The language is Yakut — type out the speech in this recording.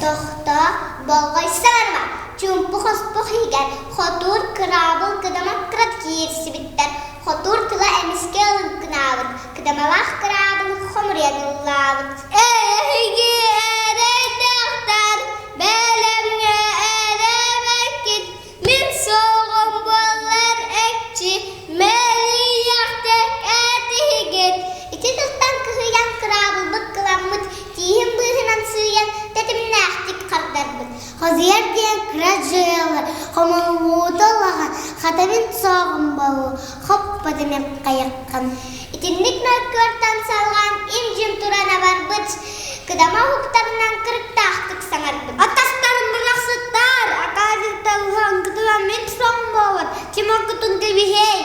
Тохтоо, болҕой саҥарыма, чуумпу хоспох иһигэр хотуур кыраабыл кыдамат кырат киирсибиттэр, хотуур тыла эмискэ ылыҥкынаабыт, кыдамалаах кыраабыл хомуруйан ыллаабыт. Эһиги эрэйдээхтэр, бэлэмҥэ эрэбэккит, Мин суоҕум буоллар экчи, мэлийэхтик этиһигит. Ити тылтан кыһыйан кыраабылбыт кыламмыт, тииһин быыһынан сыыйан тэтимнээхтик хардарбыт. Хозуйар диэн кыра дьыала, хомоллуута улахан, хата мин суоҕум буолуо, хоппот эмиэ хайаххын. Итинник мөккүөртэн салҕаан им-дьим туран абарбыт, кыдама уһуктарынан кырыктаахтык саҥарбыт. Атахтарын бырахсыттар, акаазыктар уһаҥкытынан мин соҥ буолар, Тимургутун кэбиһиэй.